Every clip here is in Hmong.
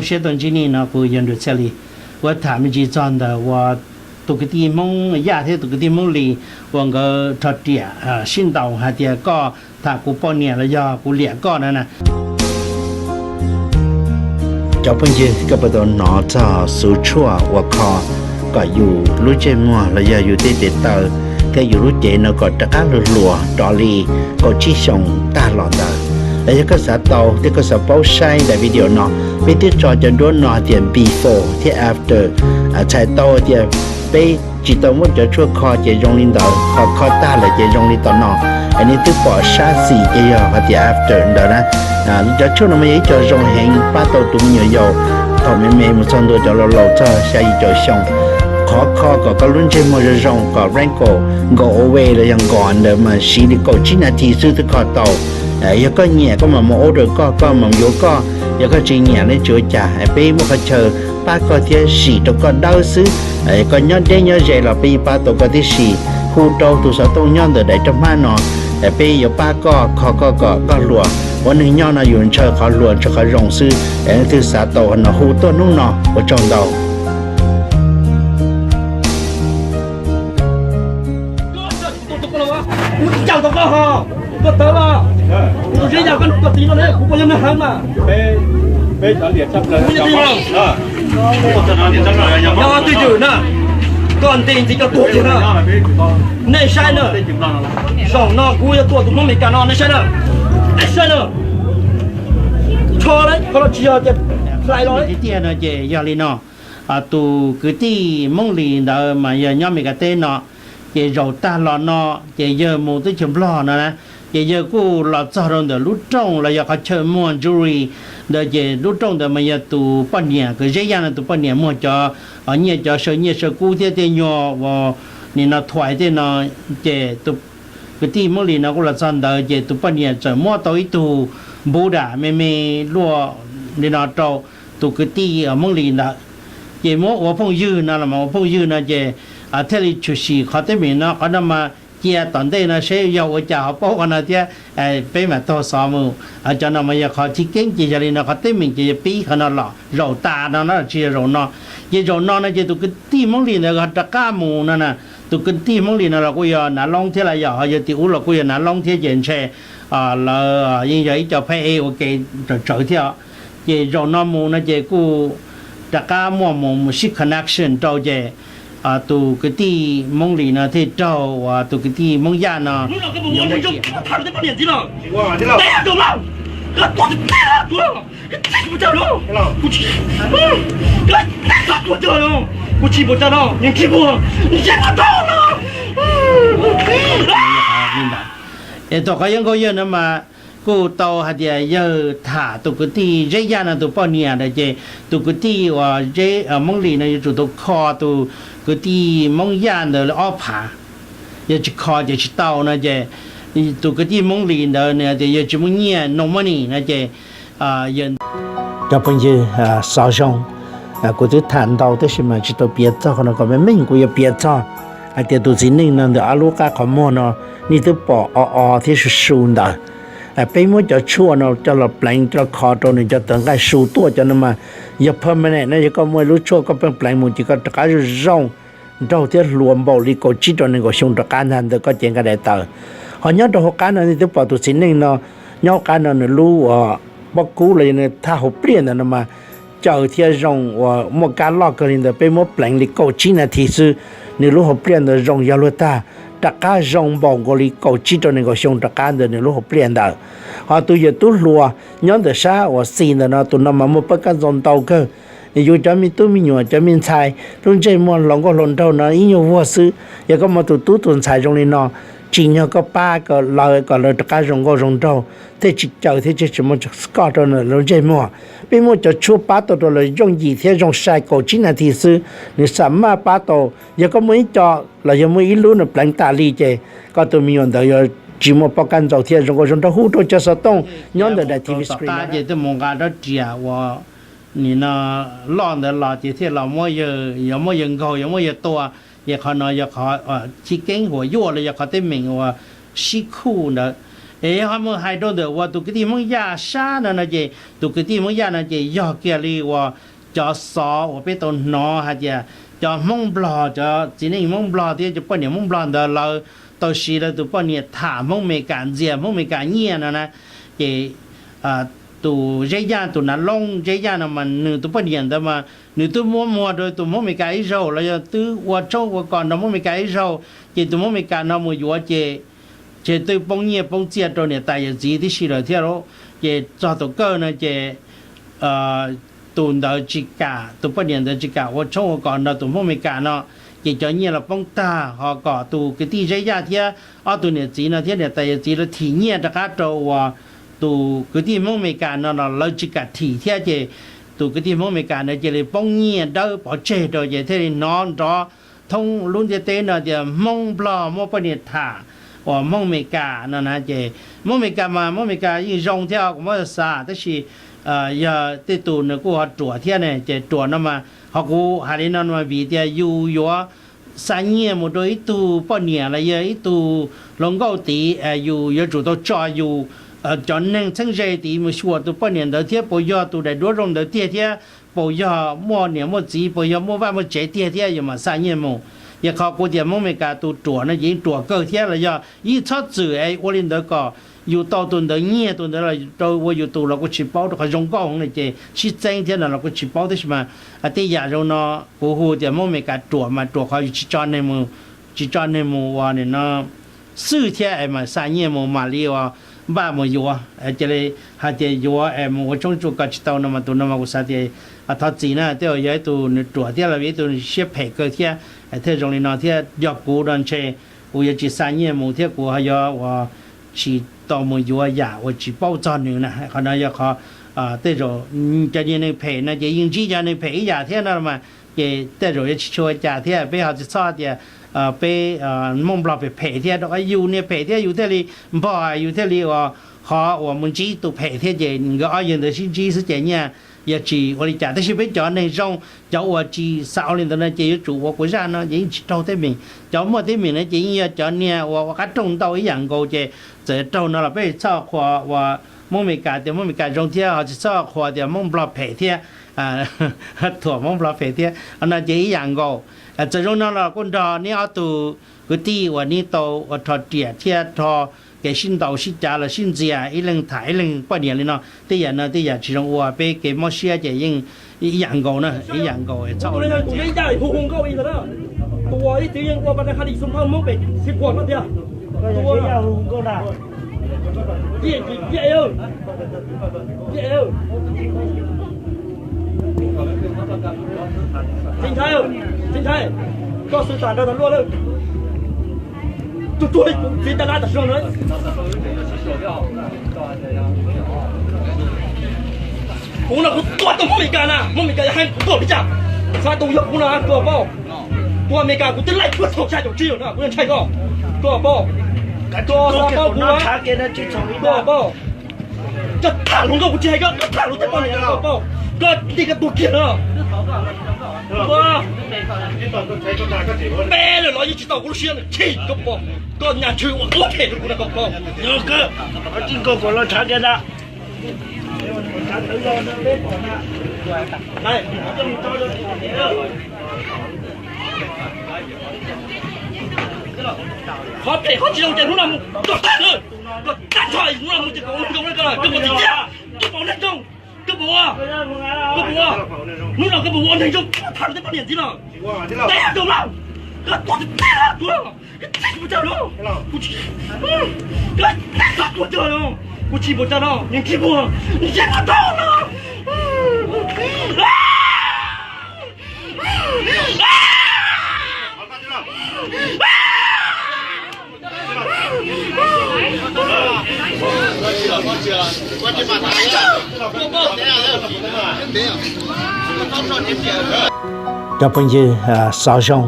Siab tau ntsib nej no kuv yog Nruas Txhiaj Lis. Ua tham me ntsis txog ntawm uas tus kwv tij Hmoob Yaj thiab tus kwv tij Hmoob Lis uas nkawd rho riam sib ntaus hais tias koj tham kuv poj niam los yog kuv liam koj no na. Cov phooj ywg, koj puas tau hnov txog xuv tshuaj uas kho kom yus lub ntsej muag los yog yus tej tes taw thiab yus lub cev no kom rov qab hluas hluas rov li kaum tsib xyoos tag los ntawd? Los yog koj xav tau thiab koj xav paub saib daim video no, peb twb tso cov duab no hais tias before thiab after, txhais tau tias peb tsis tau muab cov tshuaj kho ces zoo li ntawd, ho kho tag lawm ces zoo li tom no. Es nej twb pom sab xis ces yog hais tias after ntawd na. Cov tshuaj no mas yog ib co zoo heev pab tau tus me nyuam yaus thaum me me mus txog ntua cov laus laus txog xya yim caum xyoo. Qhov kho kom koj lub ntsej muag zoo zoo, kom wrinkle go away los yog nkos ntawd mas siv li kaum tsib nas this xwb twb kho tau. Yog koj nyiam koj mam mus order koj, koj mam yuav koj. Yog koj tsis nyiam li tsis ua cas, peb muaj qhov chaw pab koj thiab sim rau koj dawb xwb. Koj nyob deb nyob ze los peb yeej pab tau koj tib si. Hu rau tus xov tooj nyob ntawm daim roj hmab no, peb yuav pab koj kho koj kom koj hluas. Ua neeg nyob no yus ntshaw qhov hluas ntshaw qhov zoo xwb. Es leej twg xav tau no hu tuaj hnub no, ua tsaug ntau. Kuv tsis cam tau koj ho, koj tawv los. Kuv tus zeb yaj koj tus txiv no ne, kuv puas yog neeg heev mas? Kuv yog neeg heev. Yog twj ywm na, koj ntes ntxiv koj tuag kiag na. Nej saib na, zaum no kuv yuav tua tus Hmoob Amelikas no, nej saib na. Nej saib na. Tsho na, qhov no tsis yog tias hlais los. Tiag tiag no ces yog li no, tus kwv tij Hmoob Lis ntawd mas yog nyob Amelikas teb no, ces zaum tag los no ces yawg mus teb chaws Nplog no na, ces yawg kuj los txog rau ntawm lub rooj los yog qhov chaw muag jewelry ntawd, ces lub rooj ntawd mas yog tus poj niam kwv Zeb Yaj no tus poj niam muag cov nyiaj, cov saw nyiaj saw kub thiab tej nyuag uas nim no thuais tej no, ces tus kwv tij Hmoob Lis no kuj los txog ntawd ces tus poj niam txawm muab tau ib tug Buddha me me luaj li no rau tus kwv tij Hmoob Lis ntawd. Ces muab ua phooj ywg no los mas ua phooj ywg no ces thiaj li tshwm sim qhov teeb meem no, qhov no mas cia tom ntej no seb yog ua cas ho paub qhov no thiab, peb mam taug xov mus. Cov no mas yog qhov chiv keeb ces yog li no, qhov teeb meem ces yog pib qhov no los zaum tas no na, tsis yog zaum no. Ces zaum no no ces tus kwv tij Hmoob Lis ntawd ho rov qab mus no na, tus kwv tij Hmoob Lis no los kuj yog Nav Loob thiab los yog ho yog tim ub los kuj yog Nav Loob thiab ces ntshe lawv yeej yog ib co phab ej ua ke tsawv tsawv thiab. Ces zaum no mus no ces kuj rov qab muaj mus mus sib connection rau ces tus kwv tij Hmoob Lis no thiaj raug uas tus kwv tij Hmoob Yaj no Es thaum qhov yuav nkauj yawg no mas kuj tau hais tias yawg tham tus kwv tij Zeb Yaj no tus poj niam ntawd ces tus kwv tij uas Hmoob Lis no yuav tsum tau kho tus kwv tij Hmoob Yaj ntawd li ob phav. Yog tsis kho ces tsis tau no ces tus kwv tij Hmoob Lis ntawd nws tias yawg tsis muaj nyiaj, no money no ces Cov phooj ywg, xov zoo, kuv twb tham ntau tab sis mas tsis tau piav txog qhov no, kom meej meej kuv yuav piav txog hais tias tus txiv neej no ntawm ob lub qab qhov muag no nej twb pom o o thiab su su ntawd. Peb muab cov tshuaj no coj los pleev coj los kho rau nws cov tawv nqaij su tuaj, cov no mas yog permanent no, yog koj muaj lub tshuaj koj pleev pleev mus ces koj rov qab zoo zoo nraug thiab hluas npaum li kaum tsib rau nees nkaum xyoo rov qab ntag ntawm koj cev nqaij daim tawv. Ho nyob rau hauv qab no nej twb pom tus txiv neej no nyob hauv qab no nws lub uas pob kub los yog nws thaj hauv pliaj ntawd no mas caws thiab zoo uas muaj kab loj kawg li ntawd, peb muab pleev li kaum tsib nas this xwb nws lub hauv pliaj ntawd zoo yog luag tag, rov qab zoo npaum nkaus li kaum tsib rau nees nkaum xyoo rov qab ntawd nws lub hauv pliaj ntawd. Ho tus yawm tub hluas nyob ntawm sab uas xis ntawm no, tus no mas muaj pab kab ntxaus ntau kawg. Yus cov me tub me nyuam cov me ntxhais lub ntsej muag hluas nkauj hluas nraug no ib nyuag vuag xwb, yog koj muaj tus tub tus ntxhais zoo li no, tsim nyog koj pab kom lawv kom lawv rov qab zoo nkauj zoo nraug, thiaj tsis caws thiab thiaj tsis muaj koj rau lawv ntsej muag. Peb muaj cov tshuaj pab tau rau lawv yooj yim thiab zoo sai kaum tsib nas this xwb, nws xam maj pab tau. Yog koj muaj ib co los yog muaj ib lub nws pleev tas li ces koj tus me nyuam ntawd yuav tsis muaj pab kab ntxaus thiab zoo nkauj zoo nraug. Hu rau cov xov tooj nyob ntawm daim T V screen ces twb mus nqa rab riam uas nim no loj ntawd los ces thiaj los muab yawg, yuav muab yawg nkaug yuav muab yawg tua. Ces qhov no yog qhov chiv keeb huam yuaj los yog qhov teeb meem uas sib khuj ntawd. Es ho mus hais rau ntawm uas tus kwv tij Hmoob Yaj sab no no ces tus kwv tij Hmoob Yaj no ces yog kiag li uas cov xov uas peb tau hnov hais tias cov Hmoob Nplog, cov txiv neej Hmoob Nplog thiab cov poj niam Hmoob Nplog ntawd lawv tau siv lawv tus poj niam tham Hmoob Meskas, ntxias Hmoob Meskas nyiaj no na. Ces tus Zeb Yaj, tus nav loob Zeb Yaj no mas nws tus poj niam ntawd mas nws twb muab muag rau tus Hmoob Meskas ib zaug los yog twb ua tshoob ua kos nrog Hmoob Meskas ib zaug, ces tus Hmoob Meskas no mus yuav ces ces twb poob nyiaj poob txiaj rau niam tais yawm txiv tib si lawm thiab lauj. Ces txog thaum kawg no ces tus ntawd tsis kam, tus poj niam ntawd tsis kam ua tshoob ua kos nrog tus Hmoob Meskas no, ces cov nyiaj los poob tag, ho kom tus kwv tij Zeb Yaj thiab ob tug niam txiv no thiab niam tais yawm txiv lawv thim nyiaj rov qab rau uas tus kwv tij Hmoob Meskas no los lawv tsis kam thim thiab ces tus kwv tij Hmoob Meskas ntawd cia li poob nyiaj dawb pov tseg rau ces thiaj li hnov nrov thoob lub ntiaj teb no tias Hmoob Nplog muab poj niam tham uas Hmoob Meskas no na. Ces Hmoob Meskas mas Hmoob Meskas yeej zoo thiab kuv muab xav, tab sis yog tej tus nws kuj ho ruam thiab ne. Ces ruam no mas ho kuv hais li no mas vim tias yus yuav xa nyiaj mus rau ib tug poj niam los yog ib tug hluas nkauj tid, yus yuav tsum tau tso yus cov neeg txheeb ze tid mus xyuas tus poj niam ntawd thiab puas yog tus daim duab zoo ntawd tiag thiab puas yog muaj niam muaj txiv, puas yog muaj vaj muaj tsev tiag thiab yus mam xa nyiaj mus. Yog qhov kuv tias Hmoob Meskas tus ruam no ces yeej ruam kawg thiab los yog yeej txhob txwm es ua li ntawd kom yus tau tus ntawd nyiag tus ntawd los rau ua yus tus los kuj tsis paub, rau qhov zoo nkauj heev no ces sib txeeb thiab no los kuj tsis paub. Tab sis mas tej yam zoo no kuv hu tias Hmoob Meskas ruam mas ruam qhov yus tsis tso neeg mus, tsis tso neeg mus ua nim no xwb thiab es mas xa nyiaj mus mam li uas npaj mus yuav. Cia li hais tias yuav es mus ua tshoob ua kos tsis tau no mas tus no mas kuv xav tias thov txim na, tej zaum yog ib tug nws ruam thiab los ib tug siab phem kawg thiab thiaj zoo li no thiab. Yog kuv no ntshe kuv yuav tsis xa nyiaj mus thiab kuv ho yuav uas tsis tau mus yuav yam uas tsis paub txog nws na. Qhov no yog qhov tej zaum cov niag neeg phem no ces yeej ntsib cov neeg phem ib yam thiab no mas ces tej zaum yuav tsis tshua ua cas thiab. Peb ho tsis txhob tias peb Hmoob Nplog phem phem thiab, rau qhov yus niag phem thiab yus thiaj li npog, yus thiaj li uas qhov uas mus ntsib tus phem thiab ces nkawd ob yawg ntawd sib ntsib xwb ces nyiaj yog tsis ua li cas. Tab sis peb cov neeg zoo, cov uas tsis xav ua li ntawd no ces yuav tsum ua kuv zaj no ces yeej tsis raug teeb meem. Cov muaj teeb meem no ces yeej yog cov niag uas ua qab rooj ntau ib yam nkaus ces txawm raug no los peb txhob qhuas uas Hmoob Meskas tias Hmoob Meskas zoo thiab ho tsis txhob qhuas tias Hmoob Nplog phem thiab, thuam Hmoob Nplog phem thiab no ces ib yam nkaus. Txawm zoo no los kuj nrog neb ob tug kwv tij uas neb tau ua rho riam thiab rho kev sib ntaus sib cav los sib ntxias ib leeg tham ib leeg poj niam li no, tej yam no tej yam tsis zoo ua. Peb kev mob siab ces yeej ib yam nkaus na, ib yam nkaus txhob ua li no ces Txiv ntxawm, txiv ntxawm, koj xwb tas nrog tau luaj lawm. Tus tuag li kuv txiv tas lab tas zog na. Kuv no kuv tua tau Hmoob Meskas na, Hmoob Meskas yog hais kuv tuag li cas? Xav tus yog kuv no koj paub. Tus Amelikas kuv twb laij puag thaum xya caum tsib lawm na, kuv yeej ntshai koj. Koj paub, koj xav paub kuv, koj paub. Koj tham hluas nkauj kuv tsis hais koj, koj tham hluas tej poj niam koj paub. Koj nti koj tuag kiag no. Peb lawm los yeej tsis tau kuv lub siab na, chim koj paub. Koj nyaj tshwj ua ua phem rau kuv na koj paub. Qhov phem qhov tsis zoo ces hnub no mus koj tag na, koj tag nrho hnub no mus ces koj ua neeg zoo na, koj paub tiag tiag, koj paub neeg zoo, koj paub, koj paub, hnub no koj paub ua neeg zoo, koj tham rau tej poj niam ntxiv no, teb zoo na, koj tuag tiag tiag na, koj tsis mus tau no, koj tsis mus tau no, koj tsis mus tau no, nws tsis mus, nws tsis mus tau no. Cov phooj ywg, xov zoo,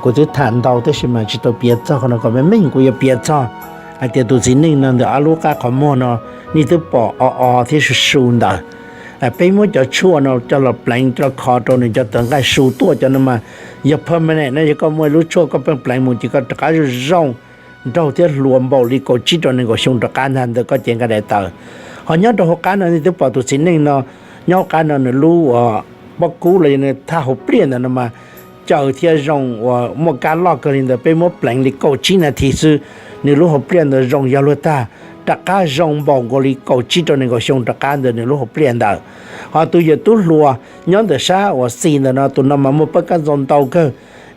kuv twb tham ntau tab sis mas tsis tau piav txog qhov no, kom meej meej kuv yuav piav txog hais tias tus txiv neej no ntawm ob lub qab qhov muag no nej twb pom o o thiab su su ntawd. Peb muab cov tshuaj no coj los pleev coj los kho rau nws cov tawv nqaij su tuaj cov no mas yog permanent no, yog koj muaj lub tshuaj koj pheej pleev mus ces koj rov qab zoo zoo. nraug thiab hluas npaum li kaum tsib rau nees nkaum xyoo rov qab ntag ntawm koj cev nqaij daim tawv. Ho nyob rau hauv qab no nej twb pom tus txiv neej no nyob hauv qab no nws lub uas pob kub los yog nws thaj hauv pliaj ntawm no mas caws thiab zoo uas muaj kab loj kawg li ntawd, peb muab pleev li kaum tsib nas this xwb, nws lub hauv pliaj ntawd zoo yog luag tag, rov qab zoo npaum nkaus li kaum tsib rau nees nkaum xyoo rov qab ntawm nws lub hauv pliaj ntawd. Ho tus yawm tub hluas nyob ntawm sab uas xis ntawm no, tus no mas muaj pab kab ntxau ntau kawg.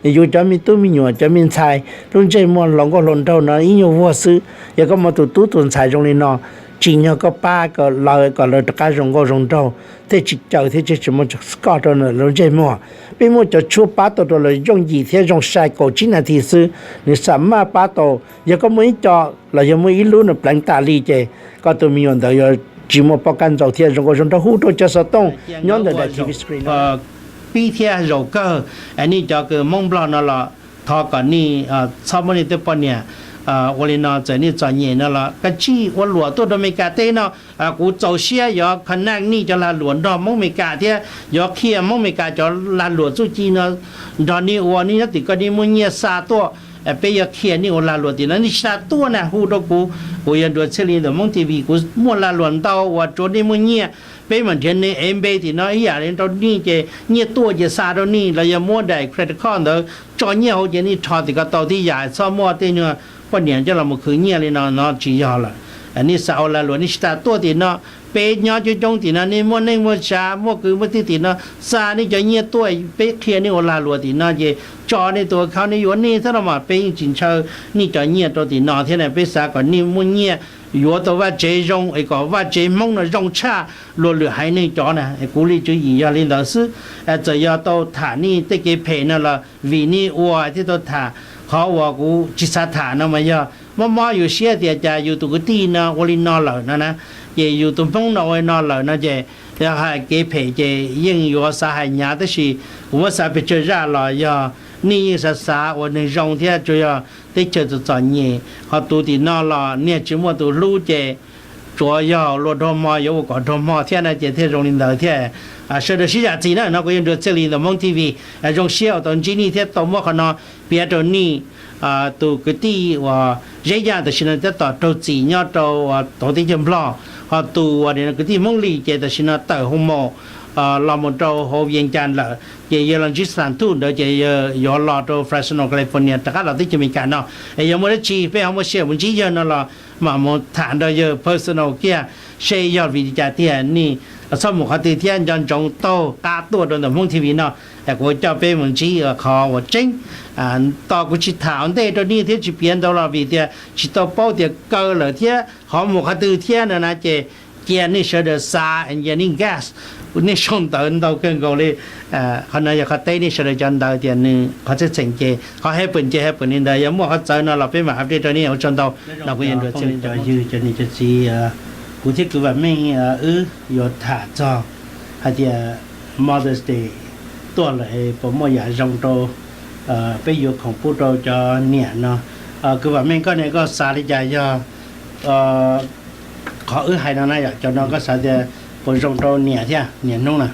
Yus cov me tub me nyuam cov me ntxhais lub ntsej muag hluas nkauj hluas nraug no ib nyuag vuag xwb, yog koj muaj tus tub tus ntxhais zoo li no, tsim nyog koj pab kom lawv kom lawv rov qab zoo nkauj zoo nraug, thiaj tsis caws thiab thiaj tsis muaj koj rau lawv ntsej muag. Peb muaj cov tshuaj pab tau rau lawv yooj yim thiab zoo sai kaum tsib nas this xwb, nws xam maj pab tau. Yog koj muaj ib co los yog muaj ib lub nws pleev tas li ces koj tus me nyuam ntawd yuav tsis muaj pab kab ntxau thiab zoo nkauj zoo nraug. Hu rau cov xov tooj nyob ntawm daim T V screen no. Pib thiab zaum kawg, nej cov kws Hmoob Nplog no los thov kom nej txhob muab nej tej poj niam ua li no, txawm nej txom nyem no los kav tsij ua luam tuaj rau Amelikas teb no. Kuv txaus siab yuav connect nej cov lag luam nrog Hmoob Amelikas thiab yuav qhia Hmoob Amelikas cov lag luam txuj ci no nrog nej ua. Nej nyob tim ko nej muaj nyiaj xa tuaj, peb yuav qhia nej ua lag luam tim no. Nej tsis tas tuaj na hu rau kuv, kuv yog Nruas Txhiaj Lis ntawm Hmoob T V, kuv muaj lag luam ntau uas tsuav nej muaj nyiaj, peb mam nrhiav nej eBay tim no ib yam li rau nej ces nyiaj tuaj ces xa rau nej los yog muab daim credit card ntawd tso nyiaj hauv ces nej rho tim ko tau tib yam, txhob muaj tej nyuag poj niam coj los mus khwv nyiaj li no, no tsis yog lawm. Nej xa ua lag luam, nej tsis tas tuaj tim no. Peb nyob coob coob tim no, nej muaj neej muaj tsav muaj kwv muaj tij tim no, xa nej cov nyiaj tuaj peb qhia nej ua lag luam tim no ces tso nej tus account, nej yuav nej thiab no mas peb yeej tsis ntshaw nej cov nyiaj rau tim no thiab na. Peb xav kom nej muaj nyiaj yuav tau vaj tsev zoo es kom vaj tsev Hmoob no zoo tshaj luag lwm haiv neeg cov na. Kuv li tswv yim yog li ntawd xwb. Txawm yog tau tham nej tej kev phem no los vim nej ua thiaj tau tham. Qhov uas kuv tsis xav tham no mas yog mob mob yus siab tias cas yus tus kwv tij no ua li no lawm no na, ces yus tus Hmoob no ua li no lawm no ces yog hais kev phem ces yeej yuav xav hais hnyav, tab sis kuv muab xav pes tsawg zaj los yog nej yeej xav xav ua neeg zoo thiab, tsuas yog teb chaws txom txom nyem, ho tus tim no los niag tsis muaj tus hlub ces tsuav yog luag dag hmo yuav ua kom dag hmo thiab na, ces thiaj zoo li ntawd thiab. Sawv daws sib zam txim na, no kuv yog Nruas Txhiaj Lis ntawm Hmoob T V, zoo siab uas tau ntsib nej thiab tau muab qhov no piav rau nej. Tus kwv tij uas Zeb Yaj tam sim no tab tom raug txim nyob rau tauv teb chaws Nplog, ho tus uas kwv tij Hmoob Lis ces tam sim no tawm hoo maum los mus rau hauv Vias Cas lawm, ces yawg los ntsib Xam Thuj ntawd ces yawg yuav los rau Fresno, California rov qab los teb chaws Amelikas no. Es yog muaj dab tsi peb ho muaj sij hawm mus ntsib yawg no los mam mus tham nrog yawg personal kiag seb yog vim li cas tiag. Nej txhob mus qhov twg thiab, nco ntsoov taug qab tuaj rau ntawm Hmoob T V no, kuv coj peb mus ntsib qhov uas tseeb. Tos kuv tsis tham ua ntej rau nej thiab tsis piav ntau los vim tias tsis tau paub tias kaw lawm thiab qhov mus qhov twg thiab no na, ces cia nej sawv daws xav, cia nej gas, nej sau ntawv ntau kawg nkaus li. Qhov no yog qhov teb nej sawv daws cov ntawv tias nws qhov txheej txheem ces qhov happen ces happen li ntawd, yog muaj qhov txawv no los peb mam update rau nej ua tsaug ntau. No kuv yog Nruas Txhiaj Lis ntawm Hmoob T V, cov niam cov txiv, kuv thiab kwv Vam Meej wb yuav tham txog hais tias Mother's Day tuaj lawm puas muaj yam zoo rau peb yuav khoom pub rau cov niam no. Kwv Vam Meej, koj ne koj xav li cas yog qhov wb hais no na, yog cov no koj xav tias puas zoo rau niam thiab niam hnub na?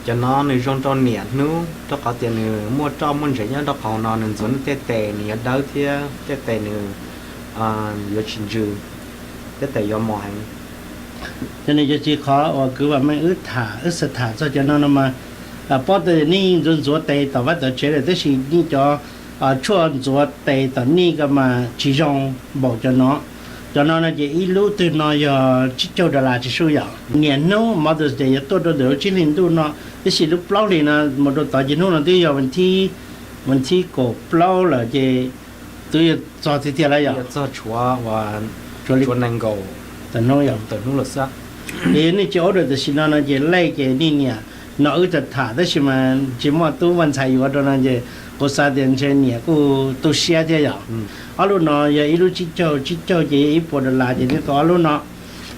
Cov no nws zoo rau niam hnub rau qhov tias nws muaj roj muaj ntsev nyob rau qhov no, nws ntxuav nws tej tes nws yuav dawb thiab tej tes nws yuav tsis ntsws, tej tes yuav mos heev. Cov niam cov txiv, qhov uas kwv Vam Meej wb tham, wb xav tham txog cov no no mas, paub tias nej ntxuav ntxuav tes tom vaj tom tsev lawm, tab sis nej cov tshuaj ntxuav tes tom nej ko mas tsis zoo npaum cov no. Cov no no ces ib lub twg no yog tsib caug dollar tsis sub yom. Niam hnub Mother's Day yuav tuaj rau ntawm lub tsib hlis ntuj no, tab sis lub plaub hlis no mus rau tod ces hnub no twb yog vas thib kaum plaub lawm ces twb yuav txog tiag tiag lawm yom. Txog tshuav nees nkaum tawm hnub lawm xwb. Es nej tsis order tam sim no no ces lej ces nej niam no wb tham tham tab sis mas tsis muaj tub muaj ntxhais yuav rau no ces kuv xav tias ntshe niam kuj tu siab thiab yom. Ob lub no yog ib lub tsib caug, tsib caug ces yog ib puas dollar ces nej tau ob lub no.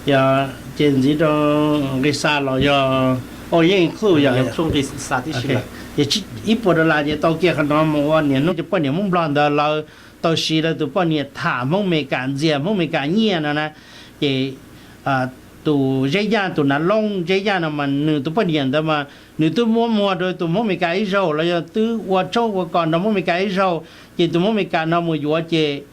Yog ces ntxiv rau nqi xa los yog, o yeej include yom. Ces ib puas dollar ces tau kiag qhov no mus ua niam hnub cov poj niam Hmoob Nplog ntawd lawv tau siv lawv tus poj niam tham Hmoob Amelikas, ntxias Hmoob Amelikas nyiaj no na. Ces tus Zeb Yaj, tus Nav Loob Zeb Yaj no mas nws tus poj niam ntawd mas nws twb muab muag rau tus Hmoob Amelikas ib zaug los yog twb ua tshoob ua kos nrog Hmoob Amelikas ib zaug, ces tus Hmoob Amelikas no mus yuav ces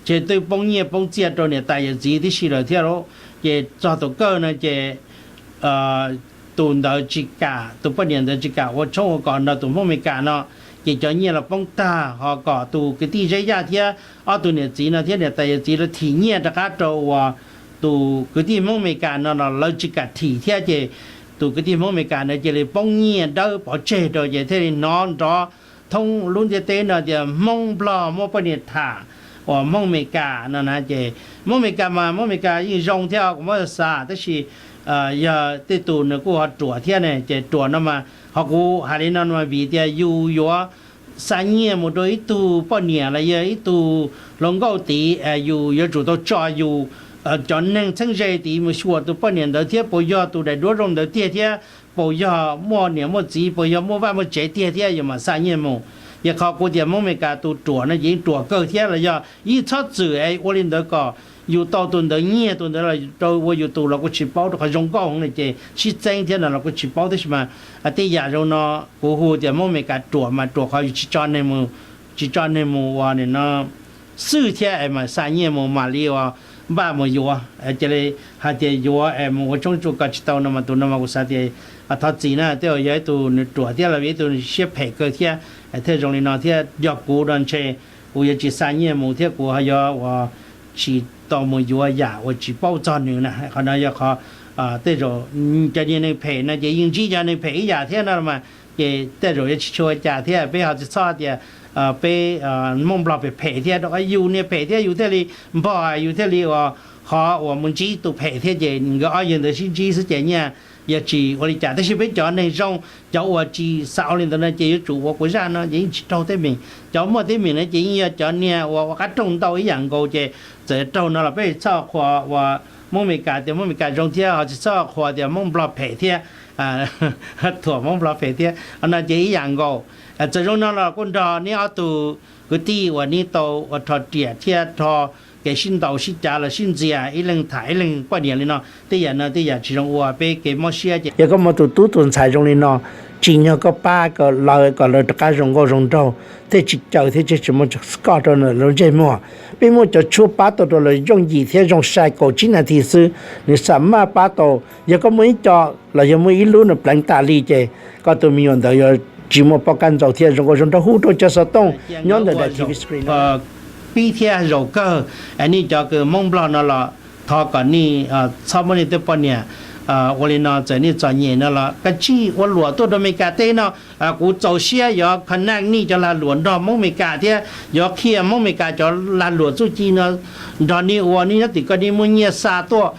ces twb poob nyiaj poob txiaj rau niam tais yawm txiv tib si lawm thiab lauj. Ces txog tus kawg no ces tus ntawd tsis kam, tus poj niam ntawd tsis kam ua tshoob ua kos nrog tus Hmoob Amelikas no, ces cov nyiaj los poob tag, ho kom tus kwv tij Zeb Yaj thiab ob tug niam txiv no thiab niam tais yawm txiv los thim nyiaj rov qab rau uas tus kwv tij Hmoob Amelikas no los lawv tsis kam thim thiab, ces tus kwv tij Hmoob Amelikas ntawd cia li poob nyiaj dawb pov tseg rau, ces thiaj li hnov nrov thoob lub ntiaj teb no tias Hmoob Nplog muab poj niam tham uas Hmoob Amelikas no na. Ces Hmoob Amelikas mas Hmoob Amelikas yeej zoo thiab kuv muab xav, tab sis yog tej tus nws kuj ho ruam thiab ne, ces ruam no mas ho kuv hais li no mas vim tias yus yuav xa nyiaj mus rau ib tug poj niam los yog ib tug hluas nkauj tid, yus yuav tsum tau tso yus cov neeg txheeb ze tid mus xyuas tus poj niam ntawd thiab puas yog tus daim duab zoo ntawd tiag thiab puas yog muaj niam muaj txiv, puas yog muaj vaj muaj tsev tiag thiab yus mam xa nyiaj mus. Yog qhov kuv tias Hmoob Amelikas tus ruam no ces yeej ruam kawg thiab los yog yeej txhob txwm es ua li ntawd kom yus tau tus ntawd nyiag tus ntawd los rau ua yus tus los kuj tsis paub, rau qhov zoo nkauj heev li ces sib txeeb thiab no los kuj tsis paub, tab sis mas tej yam zoo no kuv hu tias Hmoob Amelikas ruam mas ruam qhov yus tsis tso neeg mus, tsis tso neeg mus ua nim no xwb thiab es mam xa nyiaj mus mam li ua npaj mus yuav, cia li hais tias yuav es mus ua tshoob tsuj kos tsis tau no mas tus no mas kuv xav tias thov txim na, tej zaum yog ib tug nws ruam thiab los ib tug siab phem kawg thiab, thiaj zoo li no thiab. Yog kuv no ntshe kuv yuav tsis xa nyiaj mus thiab kuv ho yuav uas tsis tau mus yuav yam uas tsis paub txog nws na. Qhov no yog qhov tej zaum cov niag neeg phem no ces yeej ntsib cov neeg phem ib yam thiab no mas, ces tej zaum yuav tsis tshua ua cas thiab. Peb ho tsis txhob tias peb Hmoob Nplog phem phem thiab, rau qhov yus niag phem thiab yus thiaj li npog, yus thiaj li uas qhov uas mus ntsib tus phem thiab, ces nkawd ob yawg ntawd sib ntsib xwb ces nyiaj yog tsis ua li cas. Tab sis peb cov neeg zoo, cov uas tsis xav ua li ntawd no ces yuav tsum ua kuv zaj no ces yeej tsis raug teeb meem. Cov muaj teeb meem no ces yeej yog cov niag uas ua qab rooj ntau ib yam nkaus, ces txawm raug no los peb txhob qhuas uas Hmoob Amelikas tias Hmoob Amelikas zoo thiab ho tsis txhob qhuas tias Hmoob Nplog phem thiab, thuam Hmoob Nplog phem thiab no ces ib yam nkaus. Txawm zoo no los kuj nrog neb ob tug kwv tij uas neb tau ua rho riam thiab rho kev sib ntaus sib cav los sib ntxias ib leeg tham ib leeg poj niam li no, tej yam no tej yam tsis zoo ua peb kev mob siab ces yog koj muaj tus tub tus ntxhais zoo li no, tsim nyog koj pab kom lawv, kom lawv rov qab zoo nkauj zoo nraug, thiaj tsis caw thiab thiaj tsis muaj koj rau lawv ntsej muag. Peb muaj cov tshuaj pab tau rau lawv yooj yim thiab zoo sai kaum tsib nas this xwb, nws xam maj pab tau. Yog koj muaj ib co los yog muaj ib lub nws pleev tas li ces koj tus me nyuam ntawd yuav tsis muaj poj kab ntxaus thiab. Zoo nkauj zoo nraug hu rau cov xov tooj nyob ntawm daim T V screen no. Pib thiab zaum kawg, nej cov kws Hmoob Nplog no los thov kom nej txhob muab nej tej poj niam ua li no, txawm nej txom nyem no los kav tsij ua luam tuaj rau Amelikas teb no. Kuv txaus siab yuav connect nej cov lag luam nrog Hmoob Amelikas thiab yuav qhia Hmoob Amelikas cov lag luam txuj ci no nrog nej ua. Nej nyob tim ko nej muaj nyiaj xa tuaj,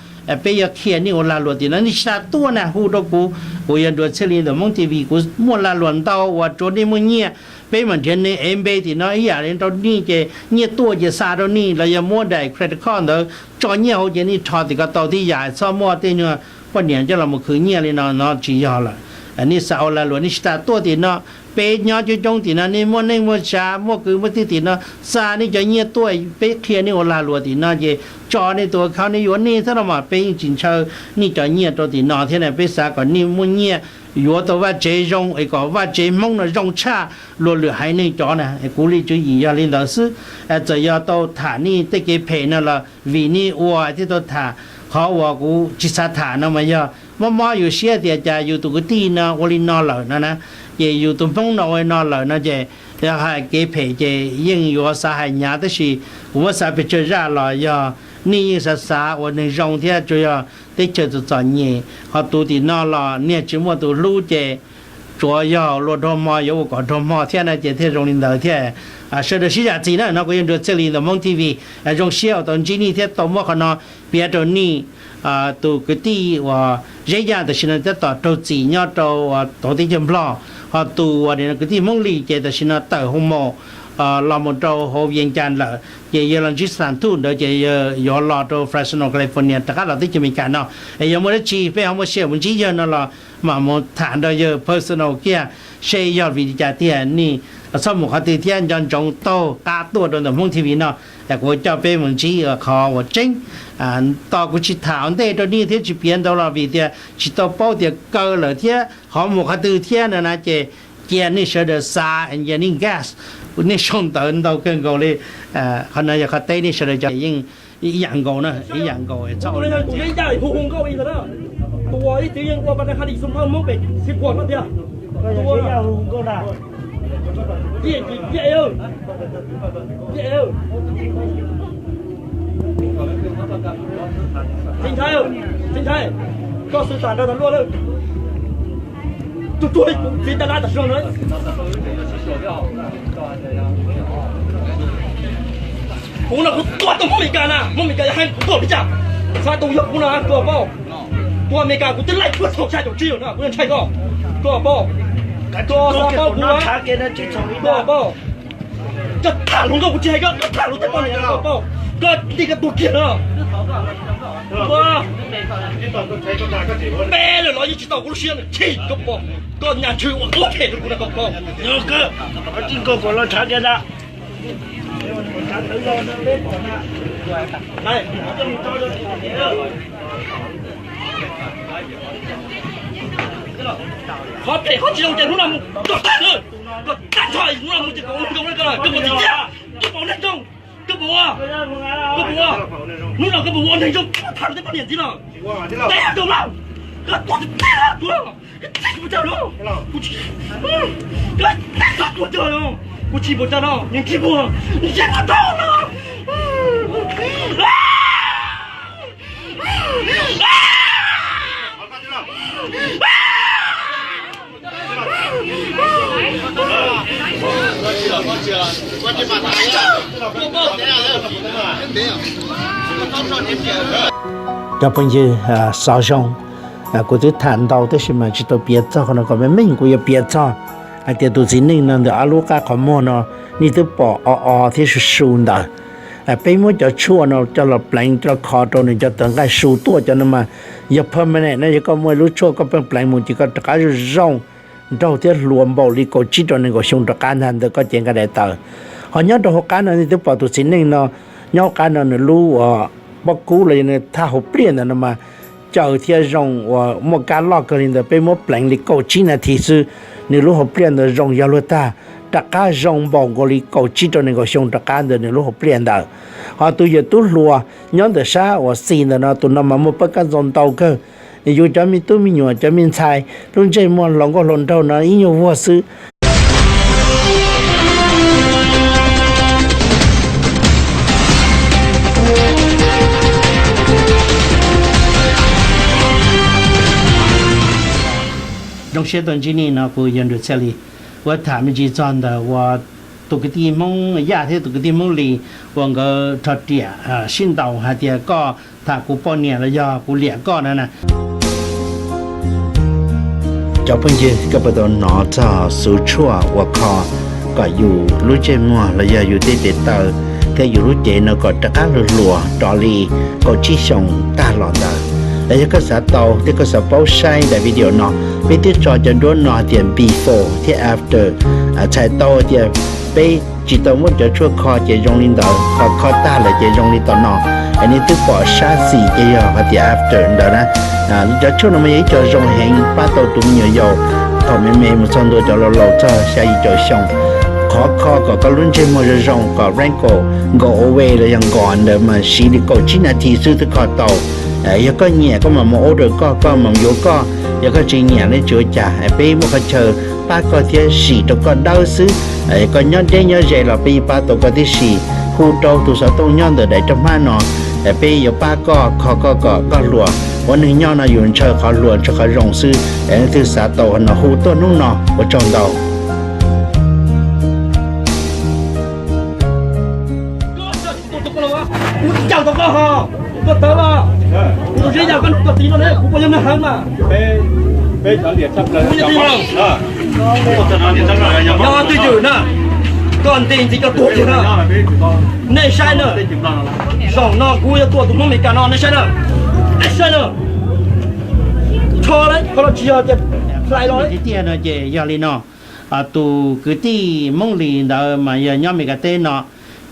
peb yuav qhia nej ua lag luam tim no. Nej tsis tas tuaj na hu rau kuv, kuv yog Nruas Txhiaj Lis ntawm Hmoob T V, kuv muaj lag luam ntau uas tsuav nej muaj nyiaj, peb mam nrhiav neeg ev npe tim no ib yam li rau nej ces nyiaj tuaj ces xa rau nej los yog muab daim credit card ntawd tso nyiaj hauv ces nej rho tim ko tau tib yam, txhob muaj tej nyuag poj niam coj los mus khwv nyiaj li no, no tsis yog lawm. Nej xav ua lag luam nej tsis tas tuaj tim no. Peb nyob coob coob tim no, nej muaj neej muaj tsav muaj kwv muaj tij tim no, xa nej cov nyiaj tuaj peb qhia nej ua lag luam tim no ces tso nej tus account nej yuav nej thiab no mas peb yeej tsis ntshaw nej cov nyiaj rau tim no thiab na. Peb xav kom nej muaj nyiaj yuav tau vaj tsev zoo es kom vaj tsev Hmoob no zoo tshaj luag lwm haiv neeg cov na. Kuv li tswv yim yog li ntawd xwb. Txawm yog tau tham nej tej kev phem no los vim nej ua thiaj tau tham. Qhov uas kuv tsis xav tham no mas yog mob mob yus siab tias cas yus tus kwv tij no ua li no lawm no na, ces yus tus Hmoob no ua li no lawm no ces yog hais kev phem ces yeej yuav xav hais hnyav, tab sis kuv muab xav pes tsawg zaj los yog nej yeej xav xav ua neeg zoo thiab, tsuas yog teb chaws txom txom nyem ho tus tim no los niag tsis muaj tus hlub ces tsuav yog luag raug hmo yuav ua kom raug hmo thiab na, ces thiaj zoo li ntawd thiab. Sawv daws sib zam txim na, no kuv yog Nruas Txhiaj Lis ntawm Hmoob T V, zoo siab uas tau ntsib nej thiab tau muab qhov no piav rau nej. Tus kwv tij uas Zeb Yaj tam sim no tab tom raug txim nyob rau hauv teb chaws Nplog, ho tus uas kwv tij Hmoob Lis ces tam sim no tawm hoo maum los mus rau hauv Vias Cas lawm, ces yog los ntsib Xas Thuj ntawd ces yuav los rau Fresno, California rov qab los teb chaws Amelikas no. Es yog muaj dab tsi peb ho muaj sij hawm mus ntsib yawg no los mam mus tham nrog yawg personal kiag seb yog vim li cas tiag, nej txhob mus qhov twg thiab nco ntsoov taug qab tuaj rau ntawm Hmoob T V no. Kuv coj peb mus ntsib qhov uas tseeb. Tos kuv tsis tham ua ntej rau nej thiab tsis piav ntau los vim tias tsis tau paub tias kaw lawm thiab ho mus qhov twg thiab no na, ces Cia nej sawv daws xa, cia nej gas, nej sau ntawv ntau kawg nkaus li. Qhov no yog qhov teb, nej sawv daws cov yeej ib yam nkaus na, ib yam nkaus txhob ua li no. Txiv ntxhais, txiv ntxhais, koj xwb tas nrog tas luaj lawm. Tus tuag li kuv txiv tab lab tam sim no na. Kuv no kuv tuag tau Hmoob Amelikas na, Hmoob Amelikas yog hais kuv tuag li cas, xav tus yog kuv no koj paub. Tuag Amelikas kuv twb laij puag thaum xya caum tsib lawm na, kuv yeej ntshai koj, koj paub. Koj xav paub kuv, koj paub. Koj tham hluas nkauj kuv tsis hais koj, koj tham hluas tej poj niam koj paub, koj nti koj tuag kiag no. Peb lawm los yeej tsis tau kuv lub siab na, chim koj paub, koj nyas ntshw ua ua phem rau kuv na koj paub. Qhov phem qhov tsis zoo ces hnub no mus koj tag na, koj tag nrho hnub no mus ces koj ua neeg zoo na, koj mus txiv tiag, koj mus ua neeg zoo, koj mus ua, koj mus ua, hnub no koj mus ua neeg zoo, koj tham rau tej poj niam ntxiv no. Teb rau lawm, koj tuag tag tuag, koj txib kuv tau no, kuv tsis, koj txib kuv tau no, kuv tsis mus tau no, nws tsis mus, nws tsis mus tau no. Cov phooj ywg, xov zoo, kuv twb tham ntau tab sis mas tsis tau piav txog qhov no kom meej meej, kuv yuav piav txog hais tias tus txiv neej no ntawm ob lub qab qhov muag no nej twb pom o o thiab su su ntawd. Peb muab cov tshuaj no coj los pleev coj los kho rau nws cov tawv nqaij su tuaj cov no mas yog permanent no, yog koj muaj lub tshuaj koj pleev pleev mus ces koj rov qab zoo zoo nraug thiab hluas npaum li kaum tsib rau nees nkaum xyoo rov qab ntag ntawm koj cev nqaij daim tawv. Ho nyob rau hauv qab no nej twb pom tus txiv neej no nyob hauv qab no nws lub uas pob kub los yog nws thaj hauv pliaj ntawd no mas caws thiab zoo uas muaj kab loj kawg li ntawd, peb muab pleev li kaum tsib nas this xwb, nws lub hauv pliaj ntawd zoo yog luag tag, rov qab zoo npaum nkaus li kaum tsib rau nees nkaum xyoo rov qab ntawd nws lub hauv pliaj ntawd. Ho tus yawm tub hluas nyob ntawm sab uas xis ntawm no, tus no mas muaj pab kab ntxau ntau kawg. Yus cov me tub me nyuam cov me ntxhais lub ntsej muag hluas nkauj hluas nraug no ib nyuag vuag xwb. Zoo siab tuaj ntsib nej no kuv yog Nruas Txhiaj Lis. Ua tham me ntsis txog ntawm uas tus kwv tij Hmoob Yaj thiab tus kwv tij Hmoob Lis uas nkawd rho riam sib ntaus hais tias koj tham kuv poj niam los yog kuv liam koj na na. Cov phooj ywg, koj puas tau hnov txog xuv tshuaj uas kho kom yus lub ntsej muag los yog yus tej tes taw thiab yus lub cev no kom rov qab hluas hluas rov li kaum tsib xyoo tag los ntawd? Los yog koj xav tau thiab koj xav paub saib daim video no, peb twb tso cov duab no hais tias before thiab after, txhais tau tias peb tsis tau muab cov tshuaj kho ces zoo li ntawd, ho kho tag lawm ces zoo li tom no. Es nej twb pom sab xis ces yog hais tias after ntawd na. Cov tshuaj no mas yog ib co zoo heev pab tau tus me nyuam yaus thaum me me mus txog ntua cov laus laus txog xya yim caum xyoo. Qhov kho kom koj lub ntsej muag zoo zoo kom wrinkle go away los yog nkos ntawd mas siv li kaum tsib nas this xwb twb kho tau. Yog koj nyiam koj mam mus order koj, koj mam yuav koj. Yog koj tsis nyiam ne tsis ua cas, peb muaj qhov chaw pab koj thiab sim rau koj dawb xwb. Koj nyob deb nyob ze los peb yeej pab tau koj tib si. Hu rau tus xov tooj nyob ntawm daim roj hmab no, peb yuav pab koj kho koj kom koj hluas. Ua neeg nyob no yus ntshaw qhov hluas ntshaw qhov zoo xwb. Es leej twg xav tau no hu tuaj hnub no, ua tsaug ntau. Kuv tsis caw tau koj ho, koj tawv los. Kuv tus zeb yog koj tus txiv no ne, kuv puas yog neeg heev mas? Kuv yog txiv los. Yog twj ywm na, koj nti ntxiv koj tuag kiag na. Nej saib na, zaum no kuv yuav tua tus Hmoob Amelikas no, nej saib na. Nej saib na. Rho lawm, qhov no tsis yog tias hlais los. Tiag tiag no ces yog li no, tus kwv tij Hmoob Lis ntawd mas yog nyob Amelikas teb no,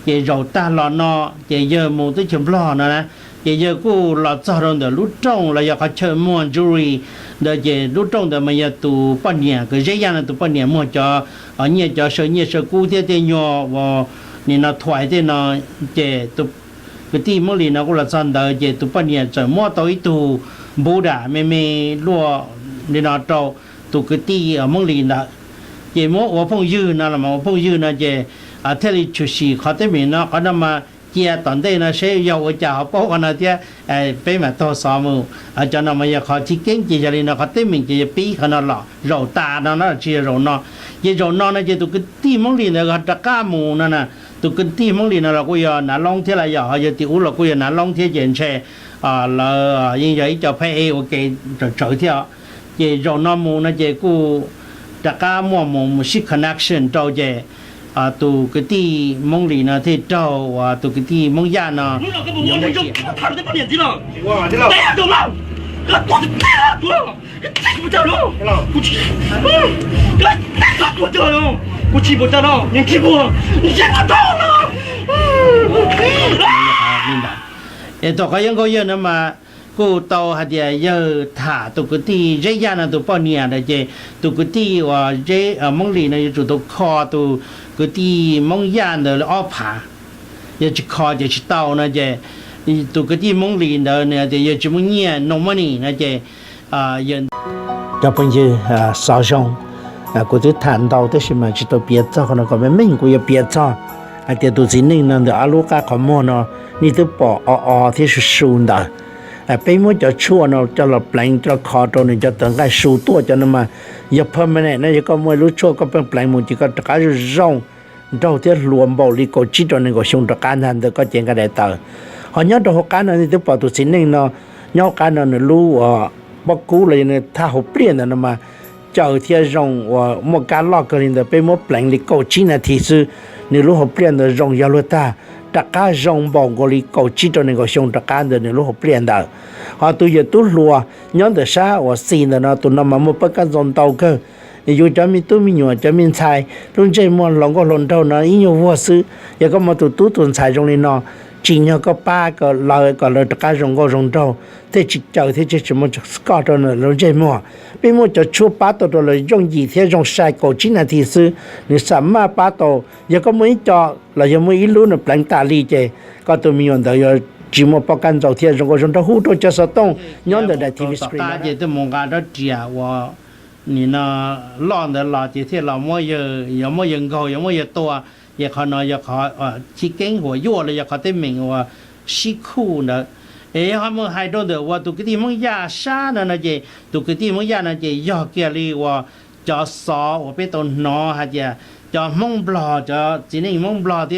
ces zaum tag los no ces yawg mus teb chaws Nplog no na, Ces yawg kuj los txog rau ntawm lub rooj los yog qhov chaw muag jewelry ntawd, ces lub rooj ntawd mas yog tus poj niam uas Zeb Yaj no tus poj niam muag cov nyiaj, cov saw nyiaj saw kub thiab tej nyuag uas nim no thuais tej no. Ces tus kwv tij Hmoob Lis no kuj los txog ntawd, ces tus poj niam txawm muab tau ib tug Buddha me me luaj li no rau tus kwv tij Hmoob Lis ntawd. Ces muab ua phooj ywg no los mas ua phooj ywg no ces thiaj li tshwm sim qhov teeb meem no, qhov no mas cia tom ntej no seb yog ua cas ho paub qhov no thiab, peb mam taug xov mus. Cov no mas yog qhov chiv keeb, ces yog li no qhov teeb meem ces yog pib qhov no los zaum tas no na, tsis yog zaum no. Ces zaum no no ces tus kwv tij Hmoob Lis ntawd ho rov qab mus no na. Tus kwv tij Hmoob Lis no los kuj yog Nav Loob thiab, los yog ho yog tim ub los kuj yog Nav Loob thiab, ces ntshe lawv yeej yog ib co phab ej ua ke tsawv tsawv thiab. Ces zaum no mus no ces kuj rov qab muaj mus mus sib connection rau, ces tus kwv tij Hmoob Lis no thiaj raug uas tus kwv tij Hmoob Yaj no Es thaum qhov yawg nkauj yawg no mas kuj tau hais tias yawg tham tus kwv tij Zeb Yaj no tus poj niam ntawd, ces tus kwv tij uas Hmoob Lis no yuav tsum tau kho tus kwv tij Hmoob Yaj ntawd li ob phav. Yog tsis kho ces tsis tau no ces tus kwv tij Hmoob Lis ntawd nws tias yog tsis muaj nyiaj, no money no ces cov phooj ywg, xov zoo, kuv twb tham ntau tab sis mas tsis tau piav txog qhov no, kom meej meej kuv yuav piav txog hais tias tus txiv neej no ntawm ob lub qab qhov muag no nej twb pom o o thiab su su ntawd. Peb muab cov tshuaj no coj los pleev coj los kho rau nws cov tawv nqaij su tuaj, cov no mas yog permanent no, yog koj muaj ib lub tshuaj koj pheej pleev mus ces koj rov qab zoo zoo nraug thiab hluas npaum li kaum tsib rau nees nkaum xyoo rov qab ntag ntawm koj cev nqaij daim tawv. Ho nyob rau hauv qab no nej twb pom tus txiv neej no nyob hauv qab no nws lub uas pob kub los yog nws thaj hauv pliaj ntawd no mas caws thiab zoo uas muaj kab loj kawg li ntawd, peb muab pleev li kaum tsib nas this xwb, nws lub hauv pliaj ntawd zoo yog luag tag, rov qab zoo npaum nkaus li kaum tsib rau nees nkaum xyoo rov qab ntawd nws lub hauv pliaj ntawd. Ho tus yawm tub hluas nyob ntawm sab uas xis ntawm no, tus no mas muaj pab kab ntxaus ntau kawg. Yus cov me tub me nyuam cov me ntxhais lub ntsej muag hluas nkauj hluas nraug no ib nyuag vuag xwb, yog koj muaj tus tub tus ntxhais zoo li no, tsim nyog koj pab kom lawv, kom lawv rov qab zoo nkauj zoo nraug, thiaj tsis caws thiab thiaj tsis muaj koj rau lawv lub ntsej muag. Peb muaj cov tshuaj pab tau rau lawv yooj yim thiab zoo sai kaum tsib nas this xwb, nws xam maj pab tau. Yog koj muaj ib co los yog muaj ib lub nws pleev tas li ces koj tus me nyuam ntawd yuav tsis muaj pab kab ntxaus thiab zoo nkauj zoo nraug. Hu rau cov xov tooj nyob ntawm daim T V screen ces twb mus nqa rab riam uas nim no loj ntawd los ces thiaj los muab yawg, yuav muab yawg nkaug, yuav muab yawg tua. Ces qhov no yog qhov chiv keeb huam yuaj los yog qhov teeb meem uas sib khuj ntawd. Es ho mus hais rau ntawm uas tus kwv tij Hmoob Yaj sab no no ces tus kwv tij Hmoob Yaj no ces yog kiag li uas cov xov uas peb tau hnov hais tias cov Hmoob Nplog, cov txiv neej Hmoob Nplog thiab